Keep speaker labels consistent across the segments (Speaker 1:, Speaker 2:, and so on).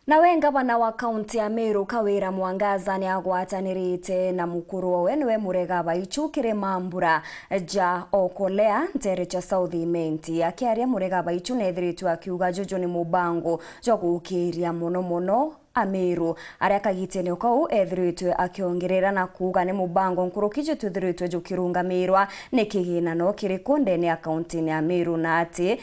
Speaker 1: Nawe ngavana wa kaunti ya Meru Kawira Mwangaza ni agwatanirite na mukuru we niwe Murega Baichu kirima mbura ja okolea ntere cha South Imenti. Akiaria Murega Baichu nethiritwe akiuga juju ni mubango jwa gukiria muno muno Ameru aria kagitene kau ethiritwe akiongerera na kuga ni mubango nkuruki twithiritwe jukirungamirwa ni kiginano kiriku ndene ya kaunti ya Meru na ati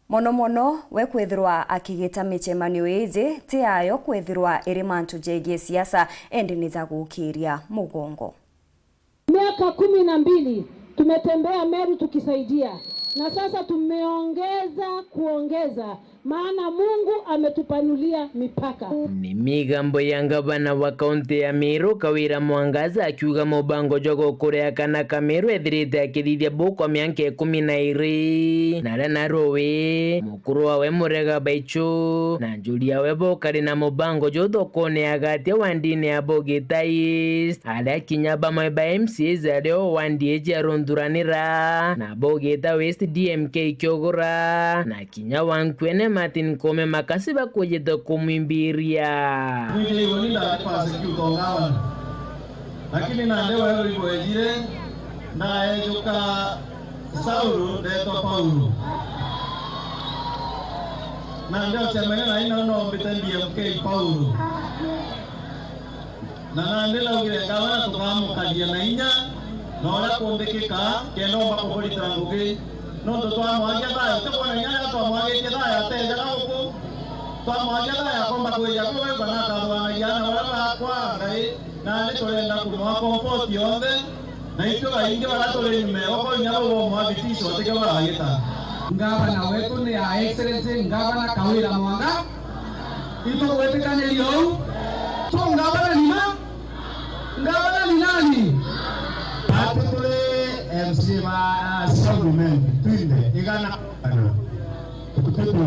Speaker 1: mono mono we kwithirwa akigita micemanio iji ti ayo kwithirwa iri mantu jegie siasa endi ni za gukiria mugongo.
Speaker 2: Miaka 12 tumetembea Meru tukisaidia, na sasa tumeongeza kuongeza, maana Mungu ametupanulia mipaka.
Speaker 3: Ni migambo ya ngavana wa kaunti ya Meru Kawira Mwangaza akiuga mubango jwa gukurea kana Kameru ethirite akithithia bukwa mianka 12 naria narowe mukuru wawe Murega Baichu na njuri yawe bokari na mubango jwa thokone agatia wandini ya Bogita East aria kinya bamwe ba MCAs aria o wandi eji arunduranira na Bogita West DMK Kiogora na kinya wankwene Martin Kome makasi bakujete kumwimbiria.
Speaker 4: Lakini na ndewa ejire na ejuka Saulu ndeto Paulo. Na ndio chemene na ino no mbite DMK Paulo. Na ndela ugire gavana tukamukadia na inya na ora kumbikika kendo bakuhurita ngugi. No twamwagia thayo tikuona inya twamwagitie thayo atenjaga guku twamwagia thayo akomba kwija kuu kana akathwanagia na uria barakwa Ngai na ni turenda kumwa comfort yothe na ithuĩ aingĩ baria tũrĩ nyuma okorwo inya rũu mwabitisho tike baragĩta.
Speaker 5: Ngavana wetu ni ya Excellency Ngavana Kawira Mwanga itugwĩtĩkanĩria ũũ so ngavana ni ma ngavana ni nani
Speaker 4: atĩ tũrĩ MC ba South twinde igana tukutetwo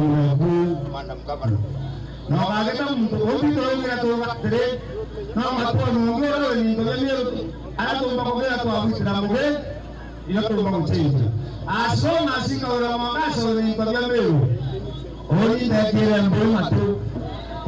Speaker 4: madam governor no bageta muntu obito ngira tugatire no matwa nungi ora ningo bya aratumba kogera twabwitira muge iyo tumba guchinja asoma asika ora mwangaso ningo bya Meru oni ndekire mbu matu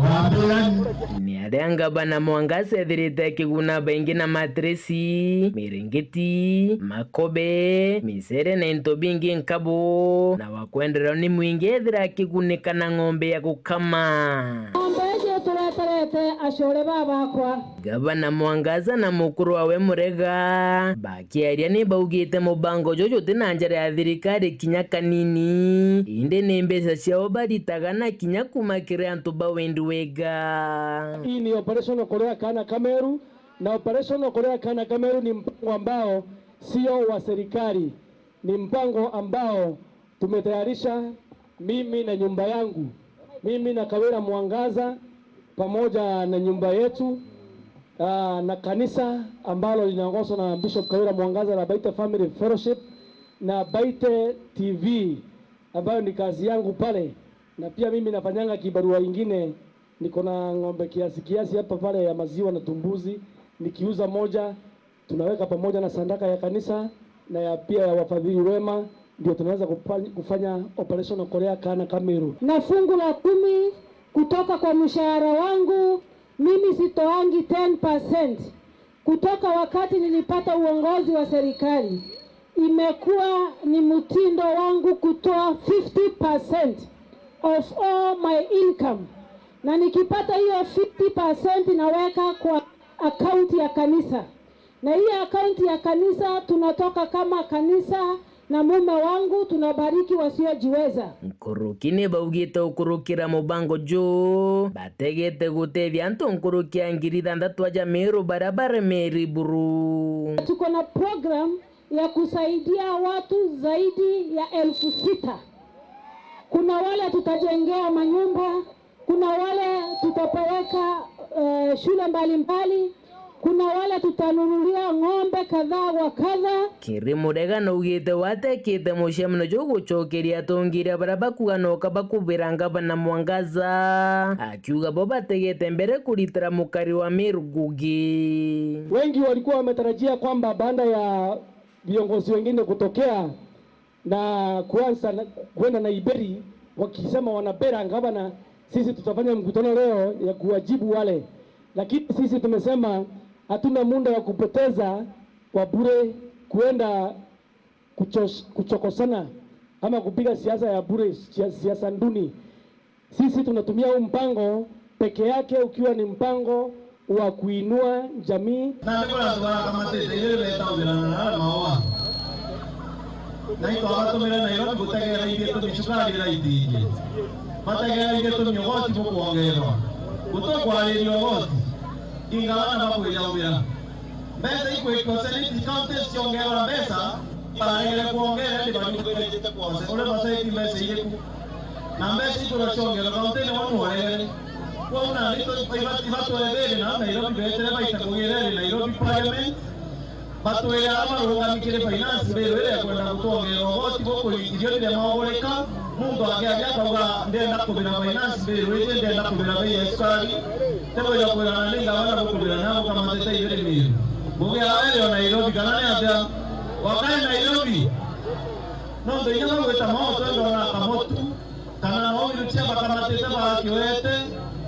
Speaker 4: wambira.
Speaker 3: Ni aria ngavana Mwangaza ethirite akiguna baingi na matresi miringiti makobe micere na into bingi nkabu na wakwendereo ni mwingi ethira akigunika na ng'ombe ya gukama.
Speaker 2: Ng'ombe icio tureterete acore babakwa.
Speaker 3: Gavana Mwangaza na mukuru wawe Murega bakiaria ni baugite mubango jojo tina njara ya thirikari kinya kanini indi ni mbeca ciao baritaga na kinya kumakira antu ba wendi wega.
Speaker 6: Hii ni operation Okolea Kana Kameru, na operation Okolea Kana Kameru ni mpango ambao sio wa serikali, ni mpango ambao tumetayarisha mimi na nyumba yangu, mimi na Kawira Mwangaza pamoja na nyumba yetu na kanisa ambalo linaongozwa na Bishop Kawira Mwangaza la Baite Family Fellowship na Baite TV ambayo ni kazi yangu pale, na pia mimi nafanyanga kibarua ingine. Niko na ng'ombe kiasi kiasi hapa pale ya maziwa na tumbuzi, nikiuza moja tunaweka pamoja na sandaka ya kanisa na ya pia ya wafadhili wema, ndio tunaweza kufanya operation Okolea Kana Kameru.
Speaker 2: Na fungu la 10 kutoka kwa mshahara wangu mimi sitoangi 10%. Kutoka wakati nilipata uongozi wa serikali imekuwa ni mtindo wangu kutoa 50% of all my income. Na nikipata hiyo 50% naweka kwa akaunti ya kanisa. Na hiyo akaunti ya kanisa tunatoka kama kanisa na mume wangu tunabariki wasiojiweza.
Speaker 3: Nkurukine baugite ukurukira mubango juu bategete gutethia antu nkurukia 6,000 aja Meru barabara Meri buru.
Speaker 2: Tuko na program ya kusaidia watu zaidi ya 6,000. Kuna wale tutajengea manyumba, kuna wale tutapeleka shule mbalimbali, kuna wale tutanunulia ng'ombe kadhaa wa kadha.
Speaker 3: Kiri Murega naugite watekite mucemano jugucokeria atongiria baria bakuga noka bakubira ngavana Mwangaza akiuga bo bategete mbere kuritira mukari wa Meru Ngugi.
Speaker 6: Wengi walikuwa wametarajia kwamba baada ya viongozi wengine kutokea na kuanza kwenda na Iberi wakisema wanabera ngavana, Sisi tutafanya mkutano leo ya kuwajibu wale, lakini sisi tumesema hatuna muda wa kupoteza kwa bure kuenda kuchokosana ama kupiga siasa ya bure, siasa nduni. Sisi tunatumia huu mpango peke yake ukiwa ni mpango wa kuinua jamii.
Speaker 4: Na nä kå ratwara kamatĩte igĩrĩ betagũthĩrana na maũa na itwagatũmĩre Nairobi gũtegerera ithiĩ tũmicukari raiti ingĩ mategerera ithiĩ tũmiũgoti bũkuongererwa gũtũkwarĩria ũgoti ingabana bakwĩjaũmĩra mbeca ikwĩkwo senate county ciongerera mbeca baregere kuongerera ndĩ ũrĩa bacaiti mbeca irĩku na mbeca ikũrĩa ciongerera county-inĩ wonworegere kuona ibatwethĩrĩ na Nairobi betere baita kũgĩrere Nairobi parliament batwĩre arĩa marũgamikĩre finance bill ĩrĩa kwenda gũtwongerera ũgoti gũkũ irio rĩrĩa magũrĩka mũndũ angĩaria akauga ndĩrenda kũbĩra finance bill ĩrĩa ndĩrenda kũbĩra bei ya cukari tebwĩra kwĩrana nĩ ngabana gũkũbĩra na gũkamatĩte igĩrĩ mĩru mũgĩaga werĩo Nairobi kana nĩ atĩa wakae Nairobi no ndũinya magwĩta maoto ndona kamotu kana no irutia bakamatĩte bakĩoete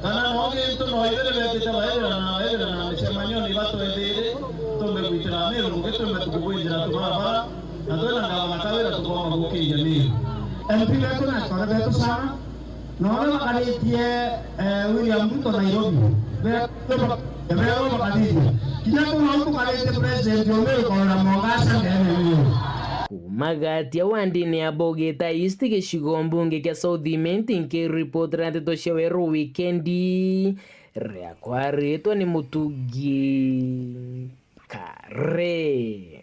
Speaker 4: kana no gĩntũ no igĩrĩ betĩte baĩrĩra na baĩrĩra na mĩcemanio nĩ batwethĩrĩ tũmbe gwitĩra Mĩrũ ngũgĩ tũmbe tũkũgwĩnjĩra tũbarabara na twĩna ngavana Kawĩra tũkoma gũkĩria Mĩrũ.
Speaker 5: MP betu na kore betu sana na wale wakalitie William Ruto Nairobi bero bakalitie kinya kuna mtu kalitie president yo Kawira Mwangaza ndene hiyo.
Speaker 3: Kumagatia wandini ya Bogeta East gĩcigo mbunge kĩa South Imenti nkĩribotera ndeto cia Weru wikendi rĩakwa rĩtwa nĩ Mũtungi Kare.